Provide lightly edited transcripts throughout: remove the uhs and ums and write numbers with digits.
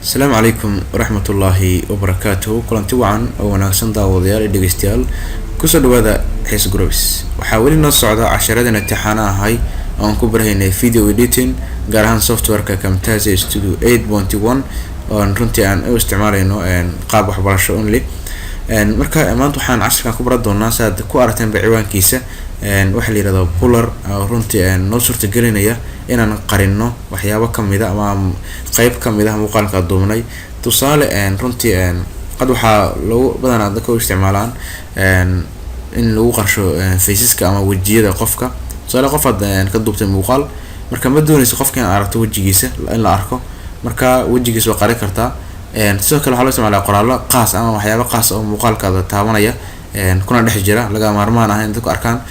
Asalaamu calaykum waraxmatullaahi wabarakaatuhu. Kulanti wacan oo wanaagsan, daawadayaal iyo dhegeystayaal, kusoo dhawaada Xiis Groups. Waxaa weli noo socda casharadeen imtixaana ahay oo aan ku barhaynay video editing, gaar ahaan softwareka Camtasia Studio 8.1, oon runtii aan u isticmaalayno qaab waxbarasho only. Marka maanta waxaan casharkan ku baran doonaa, si aad ku aragteenba ciwaankiisa, waxaa la yihahdo blur, oo runtii noo suurtagelinaya inaan qarino waxyaabo kamida ama qeyb kamid ah muuqaalka duubnay. Tusaale, runtii had waxaa lagu badanaa dadka u isticmaalaan in lagu qarsho faceska ama wejiyada qofka. Tusaale, qof aad ka duubtay muuqaal, marka ma dooneyso qofka in aragto wejigiisa in la arko, marka wejigiisa waa qarin kartaa. Sidoo kale waxaa loo isticmaalaa qoraallo qaas ama waxyaabo qaas oo muuqaalkaada taabanaya kuna dhex jira, laga maarmaan ah in dadku arkaan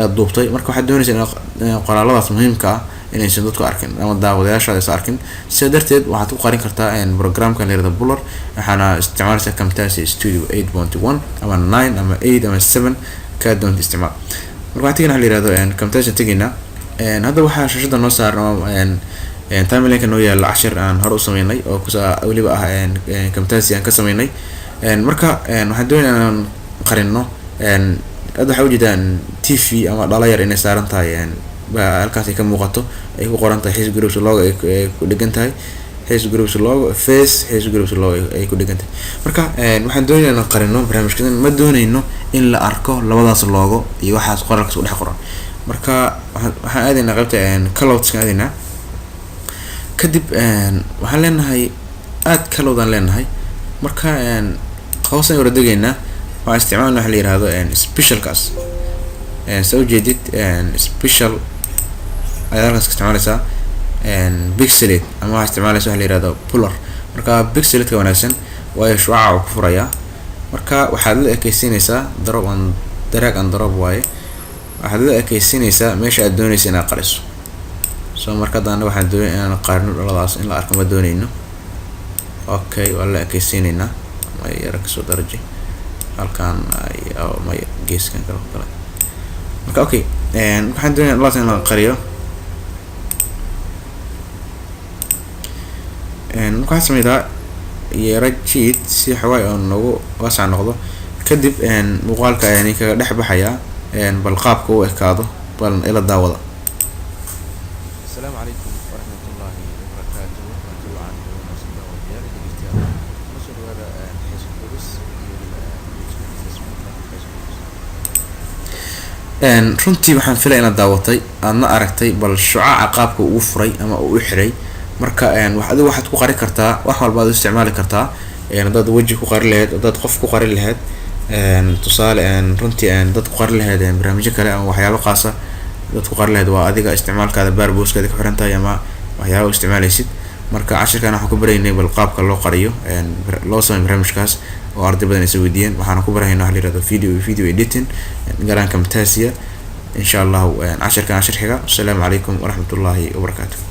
aad duubtay. Marka waxaad dooneysa in qoraaladaas muhiimka ah inaysan dadku arkin ama daawadayaasha aysan arkin. Sidaa darteed waxaad ku qarin kartaa programkan la yirahdo blur, waxaana isticmaalaysaa Camtasia Studio 8.1 ama 9 ama 8 ama 7, kaa doonta isticmaal. Marka waxaan tegina waxa la yirahdo Camtasia tegaynaa. Hadda waxaa shashada noo saaran timelineka noo yaala cashir aan hore u sameynay oo kusa weliba ah Camtasia aan ka sameynay. Marka waxaan doonaya inaan qarino. Hadda waxaa ujeedaan TV ama dhala yar inay saaran tahay, ba halkaas ay ka muuqato, ay ku qoran tahay Xiis Groups logo, ay ku dhegan tahay Xiis Groups logo, face Xiis Groups logo ay ku dhegan tahay. Marka waxaan doonaya inaan qarino barnaamijkadan, ma dooneyno in la arko labadaas logo iyo waxaas qoraalkaas ku dhex qoran. Marka waxaan aadaynaa qaybta calloutska aadaynaa. Kadib waxaan leenahay add callout aan leenahay. Marka hoosaan wara degaynaa, waxaan isticmaalna waxa la yihahdo specialkaas. Saa ujeedid, special ayaad halkaas ka isticmaaleysaa, pixelate ama waxaa isticmaalaysa waxa la yihahdo blur. Marka pixelateka wanaagsan, waayo shucaca uu ku furayaa. Marka waxaad la ekeysiinaysaa drop and drag and drop waaye, waxaad la ekeysiinaysaa meesha aad doonaysa inaad qariso. So marka hadda anaga waxaan doonay inaan qarino dhaladaas, in la arko ma dooneyno. Okay, waa la ekeysiineynaa. May, yara kasoo daraji halkan, may, geeskan kale kale. Marka okay, waxaan doonaya dhaladaas in la qariyo. Marka waxaad sameydaa yara jiid si xawaay oo nagu waasac noqdo. Kadib muuqaalka ayaan kaga dhex baxayaa, bal qaabka u ekaado bal ila daawada. Asalaamu calaykum waraxmatullaahi wabarakaatuhu. Kulanti wacan oo wanaagsan, daawadayaal iyo dhegeystayaal, kusoo dhawaada Xiis Groups iyo weliba Facebooka Xiis Groups. Runtii waxaan filaya inaad daawatay, aadna aragtay bal shucaaca qaabka uu furay ama uu u xiray. Marka adigu waxaad ku qari kartaa wax walba aad u isticmaali kartaa. Haddaad weji ku qari lahayd, haddaad qof ku qari lahayd, tusaale, runtii dad ku qari lahayd, barnaamijyo kale ama waxyaabo qaasa dad ku qari lahayd, waa adiga isticmaalkaada baarbooskaada ku xiran tahay ama waxyaaba u isticmaaleysid. Marka cashirkan waxaan ku baraynay bal qaabka loo qariyo, loo sameyo barnaamijkaas oo arday badan isa weydiiyeen. Waxaana ku barahayna waxa la yihahdo video editing, gaar ahaan Camtasia, insha Allahu. Cashirkan cashir xiga, asalaamu calaykum waraxmatullaahi wabarakaatu.